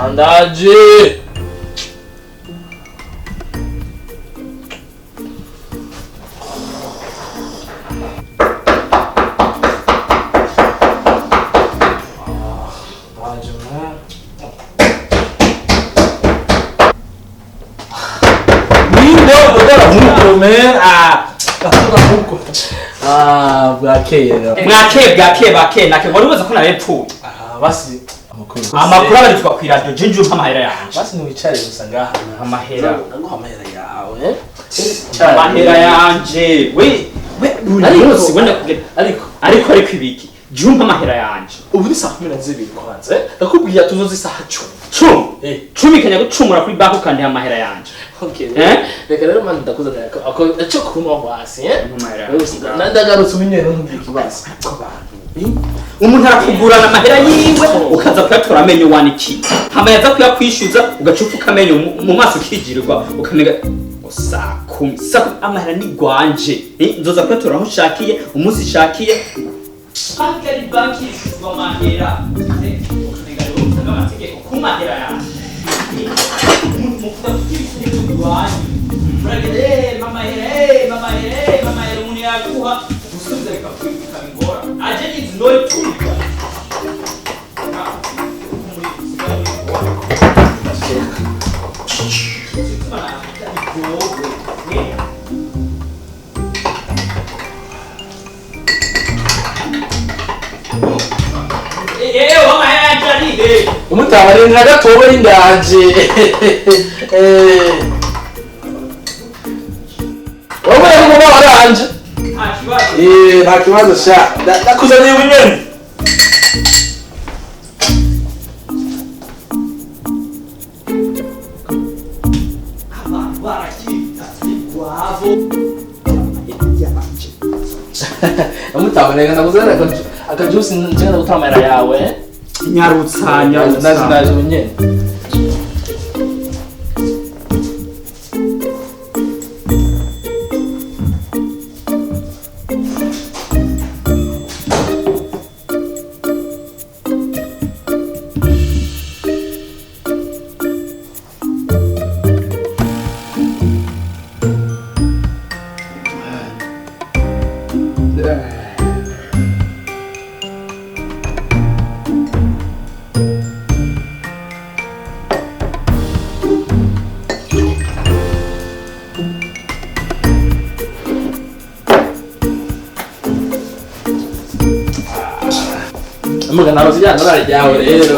Ndaje. Ndaje man. Ninde udara huko man. Ah, udara huko. Ah, bwakeye. Mwakeye bwakeye bakeye nake wari ubaza ko narepfuye. Ah, basi amakuru. Amakuru abarizwa ku iradiyo jinju mpa amahera yanje. Basi niwicare gusa ngaha. Amahera. Ndaguha amahera yawe. Amahera yanje. We we buri munsi wenda kugera Ariko ariko ibiki? Jumpa amahera yanje. Ubu ni saa 12 kwanza. Ndakubwiye tuzoze isaha 10. 10. Eh. 10 kanya gucumura kuri banki ukandiha amahera yanje. Okay. Eh? Reka rero mani ndakuzanira ako icyo kunywa hasi eh? Amahera yanje. Ndagarutse umenyero ntugire ikibazo. Umuntu arakugurana amahera yiwe ukaza kuyatora amenyo wanikiye. Hama yaza kuyakwishyuza ugaca upfuka amenyo mu maso ukigirirwa ukamenya ngo saa kumi saa kumi amahera ni gwanje. Nzoza kuyatora aho nshakiye umunsi nshakiye. Banki ari banki yishyuzwa amahera. Ukamenya rero usanga amategeko ku mahera yanje. Mukuza kugira ibintu iwanyu. Muragenda mama hera mama hera mama hera umuntu yaguha gusubiza bikaba ingora. Aje n'izi nori turika. Umutaba rindira gatoya ndaje. Wowe uri mu waranje. Nta kibazo sha. Ndakuzaniye ubunyoni. Umutaba reka ndakuzanira akajuice njye gutamara yawe. Nyarutsa nyarutsa. Ndaje ubunyoni. Muga naroze rya dorari ryawe rero.